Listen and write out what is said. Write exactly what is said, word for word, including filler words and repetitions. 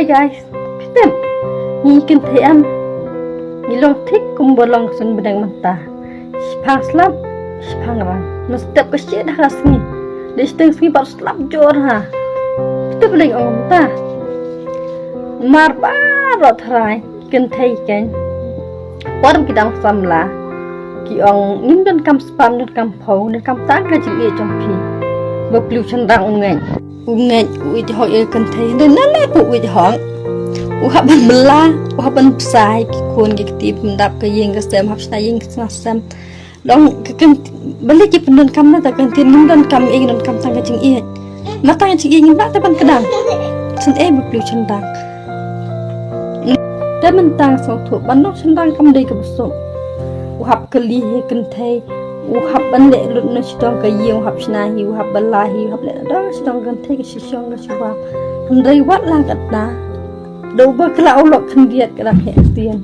Hey guys, phi tip, ngi kynthei em, ngi long thik kumba long ka suiñ bneng mynta. Shiphang slap, shiphang rang. Mynstep ka shit ha ka sngi. Dei shiteng sngi pat slap jur ha. Phi tip lei ong mynta. Mar baroh tharai kynthei keiñ, por ki dang samla, ki ong ngim donkam spam, donkam phew, donkam tang ka jingïeit jong phi. Ba pli u shynrang u ngeit. U ngeit u ïeit hok ïa ka kynthei. Hynrei na lei pat u ïeit hok, u hap ban bylla, u hap ban bsa ïa ki khun ki kti, pyndap ka ïing ka sem, hap shna ïing shna sem. Long ka kynthei, balei ki pyndonkam na ta ka ktien, ngim donkam ei, ngi donkam tang ka jingïeit. Ma tang ka jingïeit ngim lah te ban kdang. Shen ei ba pli u shynrang. Te mynta nga sngewthuh ban long shynrang kam dei kaba suk. U hap kylli hi kynthei, u hap ban leh lut na shiteng ka ïing, u hap shna hi, u hap bylla hi, u hap leh na dong shiteng kynthei ka shisha ka shuwa. Hynrei wat la katna, da uba kla u lok khyndiat ka dang heh ktien.